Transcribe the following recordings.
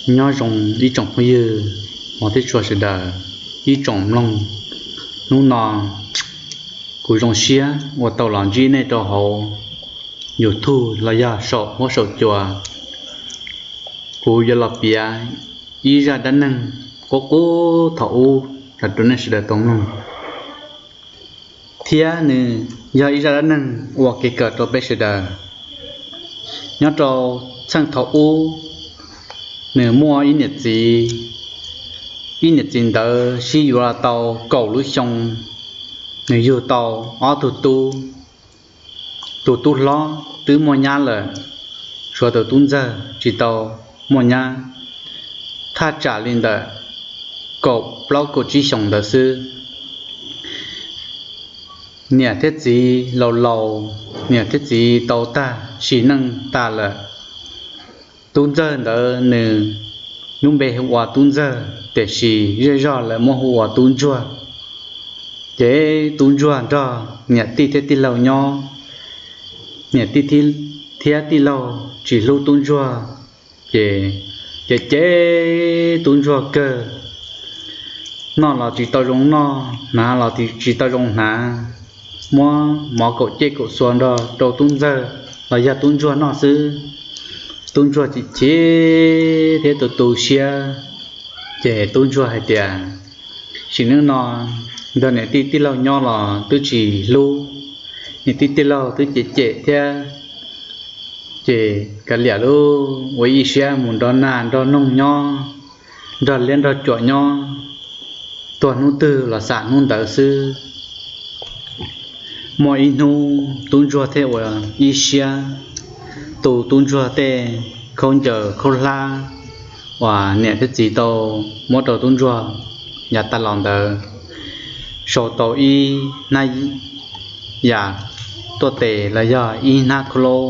Nyob zoo ib tsoom phooj ywg hmov thiab tshua sawv daws, ib tsoom mloog. Hnub no kuv zoo siab uas tau los ntsib nej rau hauv YouTube los yog saum huab saum cua. Kuv yuav los piav ib zaj dab neeg qub qub thaum ub los rau nej sawv daws tau mloog, thiab nws yog ib zaj dab neeg ua kev kawm rau peb sawv daws. Nyob rau txheej thaum ub, nws muaj ib niam txiv. Ib niam txiv ntawd sib yuav los tau kaum lub xyoo, nws yug tau ob tug tub. Tus tub hlob twb muaj nyab lawm, tshuav tus tub ntxawg tsis tau muaj nyab, thaj tsam li ntawm kaum plaub kaum tsib xyoos ntawd xwb. Niam thiab txiv laus laus, niam thiab txiv tau tag sim neej tas lawm. Tub ntxawg ntawd nws lub npe hu ua Tub Ntxawg, tiam sis zej zog lawv muab hu ua Tub Ntsuag. Ces Tub Ntsuag nrog niam tij thiab tij laug nyob, niam tij thiab tij laug tsis hlub Tub Ntsuag, ces cem cem Tub Ntsuag kawg. Noj los tsis tau zoo noj, hnav los tsis tau zoo hnav, muab mov kaum cej kaum xua nrog rau Tub Ntxawg los yog Tub Ntsuag noj xwb. Tub Ntsuag chim chim thiab tu tu siab, ces Tub Ntsuag hais tias, sim neej no nrog niam tij tij laug nyob los twb tsis hlub, niam tij tij laug twb cem cem thiab, ces kav liam lauj, ua ib siab mus nrog nas nrog noog nyob, nrog liab nrog cuam nyob, tuag hnub twg los xam hnub ntawd xwb. Muaj ib hnub Tub Ntsuag thiaj ua ib siab tu Tub Ntsuag tej khaub ncaws khaub hlab uas niam thiab txiv tau muab rau Tub Ntsuag yav tag los ntawd, sau tau ib hnab yam tuaj tes los yog ib hnab khaub hlab.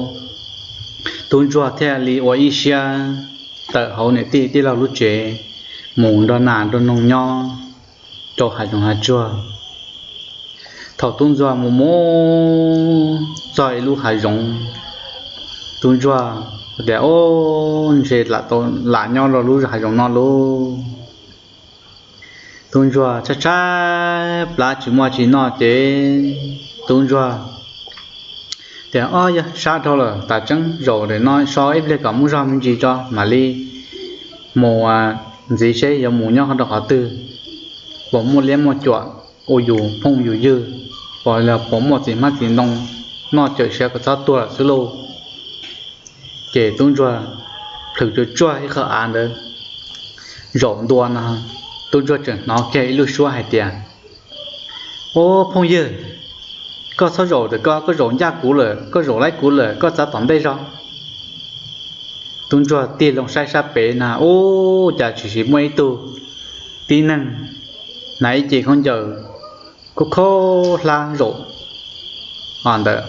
Tub Ntsuag thiaj li ua ib siab tawm hauv niam tij tij laug lub tsev mus nrog nas nrog noog nyob rau hav zoov hav tsuag. Thaum Tub Ntsuag mus mus txog ib lub hav zoov, Tub Ntsuag tias, o, ntshe lam tau lam nyob rau lub hav zoov no lauj. Tub Ntsuag tshaib tshaib plab tsis muaj tsis noj ces Tub Ntsuag tias, o, yog sab dhau lawm, tas tseeb zaum no so ib pliag kom muaj zog me ntsis tso mam li mus ntxiv seb yuav mus nyob rau qhov twg, puas muaj liab muaj cuam ua yus phooj yus ywg, puas muaj txiv hmab txiv ntoo noj cawm siav kom txhob tuag lawm xwb lauj. Ces Tub Ntsuag plhws tsuag tsuag ib qho av ntawd zaum ntua no, Tub Ntsuag tseem hnov kiag ib lub suab hais tias, o, phooj ywg, koj txhob zaum ntawm ko, koj zaum ncaj kuv lawm, koj zaum laib kuv lawm, koj txav tom ntej zog. Tub Ntsuag tig loo saib sab pem na, ub, cas tshwm sim muaj ib tug tib neeg hnav ib ce khaub ncaws khaub khaub hlab zaum ntawm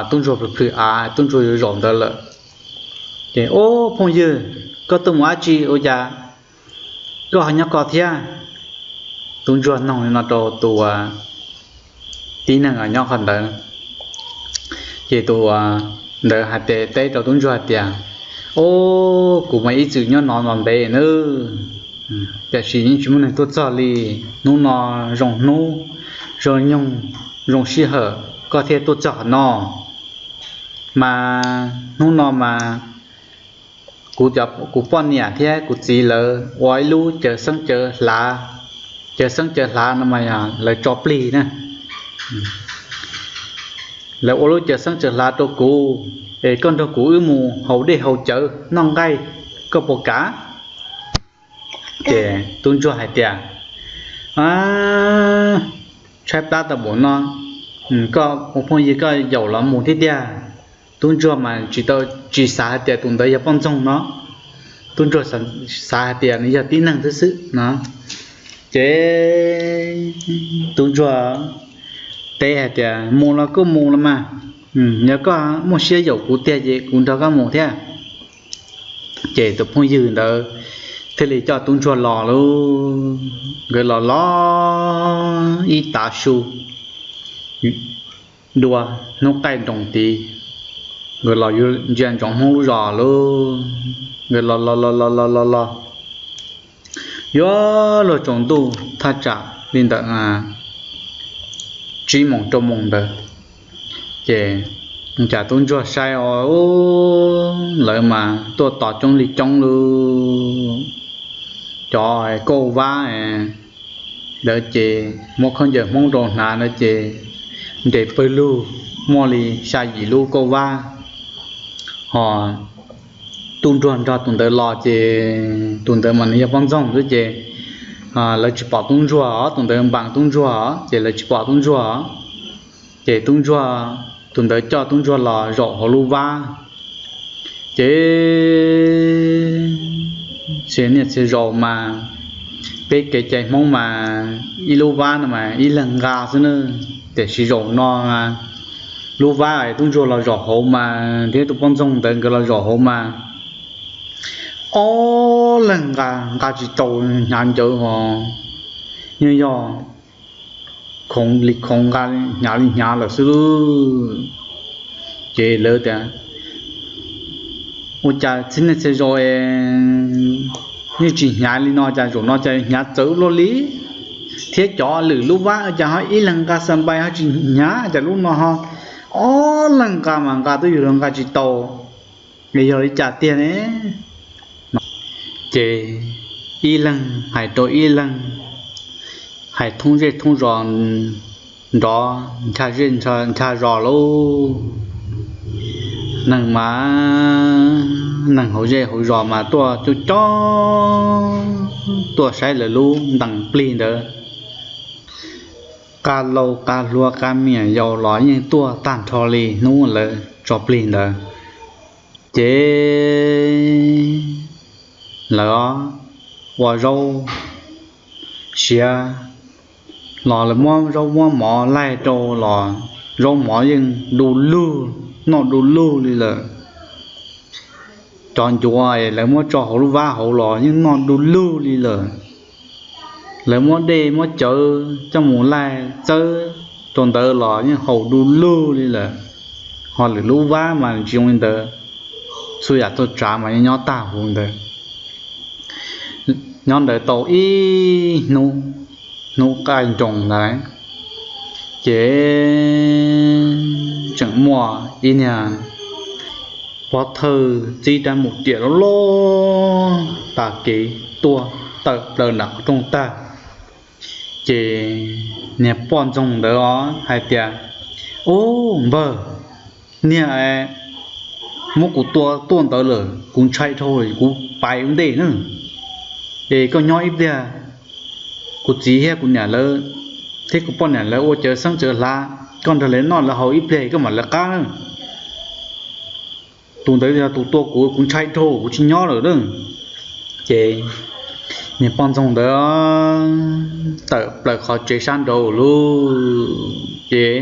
Tub Ntsuag plhws plhws av, Tub Ntsuag yuav zaum ntawd lawm. Ces, ub, phooj ywg, koj tuaj mus dab tsi ua cas koj ho nyob ko thiab? Tub Ntsuag noog li no rau tus tib neeg nyob qhov ntawd. Ces tus ntawd hais teb rau Tub Ntsuag tias, o, kuv mas ib txwm nyob no los ntev nawb, tiam sis yeej tsis muaj neeg tuaj txog li. Hnub no zoo hnub, zoo nyoog, zoo sij hawm koj thiaj tuaj txog qhov no. Mas hnub no mas kuv, kuv poj niam thiab kuv txiv lawv ua ib lub cawv xeeb cawv hlav. Cawv xeeb cawv hlav no mas yog lawv tso plig na. Lawv ua lub cawv xeeb cawv hlav rau kuv, es koj nrog kuv wb mus haus dej haus cawv noj nqaij, koj puas kam? Ces Tub Ntsuag hais tias, tshaib plab tau npaum no, koj ua phooj ywg koj yaum los mus thiab tiag. Tub Ntsuag mas tsis tau, tsis xav hais tias tus ntawd yog poj ntxoog no. Tub Ntsuag xav hais tias nws yog tib neeg xwb xwb no. Ces Tub Ntsuag teb hais tias, mus los kuj mus los mas, yog koj muaj siab yaum kuv tiag ces kuv nrog koj mus thiab. Ces tus phooj ywg ntawd thiaj li coj Tub Ntsuag los lauj. Nkawd los los ib tav su dua hnub qaij nroos tid, nkawd los yuav ntsia ntsoov Hmoob lub zos lauj. Nkawd los los los los los los los, yuav luag tsaus ntuj thaj tsam li ntawm tsib moos rau moos ntawd, ces cas tub ntsuag saib os, lawv mas tuaj tos coob li coob lauj. Cov kauj vab ntawd ces muab khaub ncaws Hmoob rau hnav ntawd ces nres pawg lug, muaj li xya yim lub kauj vab. Ho tub ntsuag nrog tus ntawd los ces tus ntawd mas nws yog poj ntxoog xwb ces lawv tsis pom tub ntsuag os, tus ntawd npaas tub ntsuag os ces lawv tsis pom tub ntsuag os. Ces tub ntsuag, tus ntawd coj tub ntsuag los zaum hauv lub vab. Ces txhia niaj txhia zaus mas peb kev cai Hmoob mas ib lub vab no mas ib leeg nqa xwb na, tiam sis zaum no lub vab tub ntsuag los zaum hauv mas thiab tus poj ntxoog ntawd nkawd los zaum hauv mas ob leeg nqa, nqa tsis tau, hnyav ncawv hos, yeej yog khoov li khoov, nqa hnyav li hnyav lawm xwb. Ces lawv tias, ua cas txhia niaj txhia zaus yeej tsis hnyav li no, cas zaum no cas hnyav txawv luaj li, thiab cov lwm lub vab cas ho ib leeg nqa xa npai ho tsis hnyav, cas lub no ho ob leeg nqa mas nqa twb yug los nqa tsis tau, es yog li cas tiag ne? Ces ib leeg hais rau ib leeg, hais thoob zej thoob zos, nrov ncha zej ncha zos lauj. Neeg mas, neeg hauv zej hauv zos mas tuaj coob coob, tuaj saib lawv lub ntees plig ntawd. Qab laus qab hluas qab me nyuam yaus los yeej tuaj tag nrho li hnub lawv tso plig ntawd. Ces lawv ua zaub siav los lawv muab zaub muab mov laij rau los zaub mov yeej du lug, noj du lug li lawm. Cov ncuav lawv muab tso hauv lub vab hauv los yeej noj du lug li lawm. Lawv muab dej muab cawv coj mus laij txawb rau ntawd los yeej haus du lug li lawm. Ho lwm lub vab mas tsis zoo li ntawd, txhua yam txhua tsav mas yeej nyob tag huv ntawd. Nyob ntawd tau ib hnub, hnub qaij nroos ntawd, ces tseem muaj ib niag pov thawj txib rab mus riam loj loj tas kev tuaj tawm plaws nram qhov rooj tag. Ces niag poj ntxoog ntawd os hais tias, ub npawg, niag muab kuv tua tuaj ntawd lawm, kuv ntshai dhau, kuv pais ua ntej na. Es koj nyob ib pliag, kuv txiv thiab kuv niam lawv thiab kuv poj niam lawv ua cawv xeeb cawv hlav, koj nrog lawv noj lawv haus ib pliag koj mam lawv qab na. Tus ntawd yog tus tua kuv, kuv ntshai dhau kuv tsis nyob lawm na. Ces niag poj ntxoog ntawd tawm plaws qhov tsev sab nraud lauj. Ces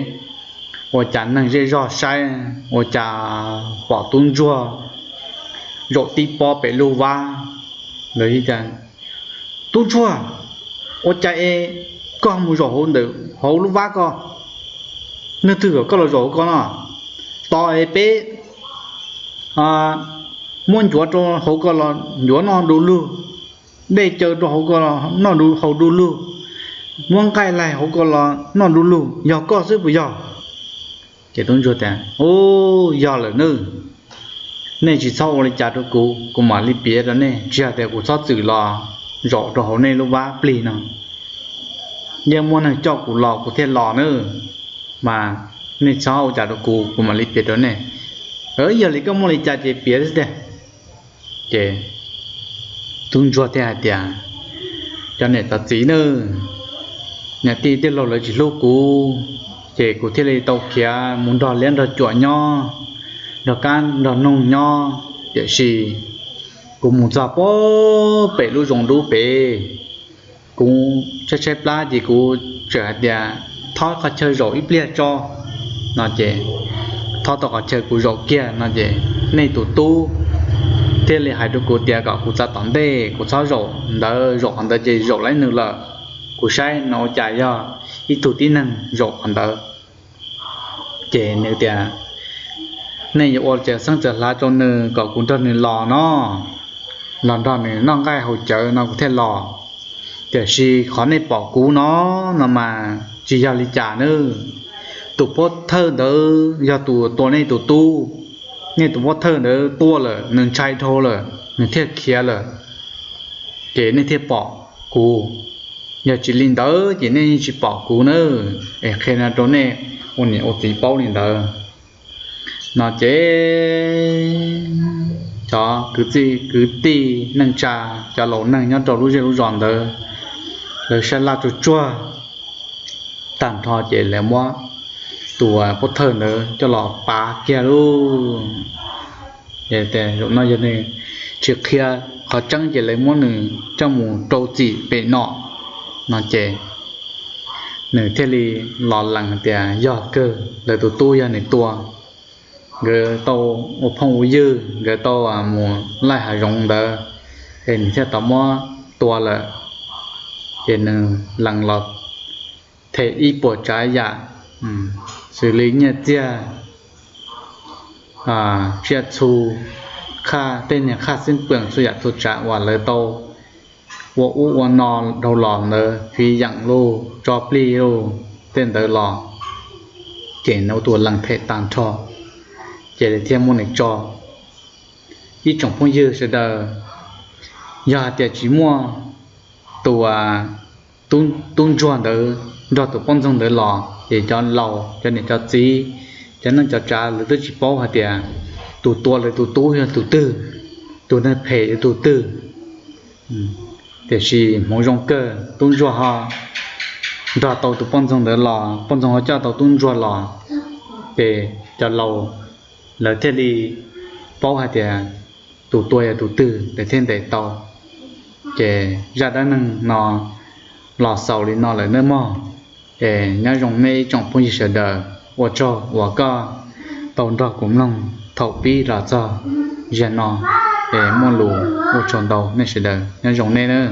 ua cas neeg zej zog saib ua cas pom tub ntsuag zaum tib pob pem lub vab. Lawv tias, tub ntsuag, ua cas es koj mus zaum hauv ntawm hauv lub vab ko? Neeg twg kom koj los zaum hauv ko no? Tos es peb muab ncuav rau hauv ko los ncuav noj du lug, dej caw rau hauv ko los noj haus du lug, muab nqaij laig hauv ko los noj du lug, yog koj xwb puas yog? Ces tub ntsuag tias, u, yog lawm nawb. Nej tsis txhob ua li cas rau kuv, kuv mam li piav rau nej, tsis hais tias kuv txhob txwm los zaum rau hauv nej lub vab plig no. Yeej muaj neeg coj kuv los kuv thiaj los nawb, mas nej txhob ua cas rau kuv, kuv mam li piav rau nej. Yog li koj muaj li cas ces piav xwb tiag. Ces tub ntsuag thiaj hais tias, cov niam cov txiv nawb, niam tij tij laug lawv tsis hlub kuv, ces kuv thiaj li tau khiav mus nrog liab nrog cuam nyob, nrog kab nrog noog nyob. Tiam sis kuv mus txog pem lub zoov dub pem, kuv tshaib tshaib plab ces kuv txawm hais tias, thob qhov chaw zaum ib pliag tso no ces thob tau qhov chaw kuv zaum kiag no ces nej tus tub thiaj li hais rau kuv tias kom kuv txav tom ntej, kuv txhob zaum ntawd, zaum qhov ntawd ces zaum laib nws lawm. Kuv saib no ua cas yog ib tug tib neeg zaum qhov ntawd. Ces nws tias, Nej yuav ua txawm xeeb txawm hlav rau nws kom kuv nrog nws los no, los nrog nws noj nqaij haus cawv no kuv thiaj los. Tiam sis qhov nej pom kuv no, no mas tsis yog li cas nawb. Tus pov thawj ntawd yog tus tua nej tus tub. Nej tus pov thawj ntawd tuaj lawm, nws ntshai dhau lawm, nws thiaj khiav lawm, ces nej thiaj pom kuv. Yog tsis li ntawd ces nej yeej tsis pom kuv nawb. Es qhia no rau nej ua niam ua txiv paub li ntawd. No ces cov kwv tij, kwv tij neej tsa, cov laus neeg nyob rau lub zej lub zos ntawd, lawv sab laj tsuag tsuag tag nrho ces lawv muab tus pov thawj ntawd coj los pav kiag lauj. Zaum no yog nws tsis qhia qhov tseeb ces lawv muab nws coj mus rau txim pem no. No ces nws thiaj li los lees tias yog kawg lawv tus tub yog nws tua. Nkawd tau ua phooj ua ywg, nkawd tau mus laij hav zoov ntawd, es nws thiaj tau muab tua lawm. Ces nws lees los them ib puas tsav yam, xws li nyiaj txiag, tsiaj txhu, tej niag khaj xwb pwm txhua yam txhua tsav uas lawv tau ua ub ua no dhau los ntawd, fiv yeem lauj, tso plig lauj, tej ntawd los, ces nws ua tus lees them tag nrho, ces lawv thiaj muab nws tso. Ib tsoom phooj ywg sawv daws, yog hais tias tsis muaj tus tub ntsuag ntawd nrog tus poj ntxoog ntawd los ces cov laus, cov niam cov txiv, cov neej cov tsav lawv twb tsis paub hais tias tus tua lawv tus tub yog tus twg, tus neeg phem yog tus twg. Tiam sis hmoov zoo kawg tub ntsuag ho nrog tau tus poj ntxoog ntawd los, poj ntxoog ho coj tau tub ntsuag los, ces cov laus lawv thiaj li paub hais tias tus tua yog tus twg, lawv thiaj ntes tau. Ces zaj dab neeg no los xaus li no lawm nawb mog. Es nyob zoo nej ib tsoom phooj ywg sawv daws, ua tsaug uas koj tau nrog kuv mloog thaum pib los txog ziag no. Es muaj lus ua tsaug ntau nej sawv daws, nyob zoo nej nawb.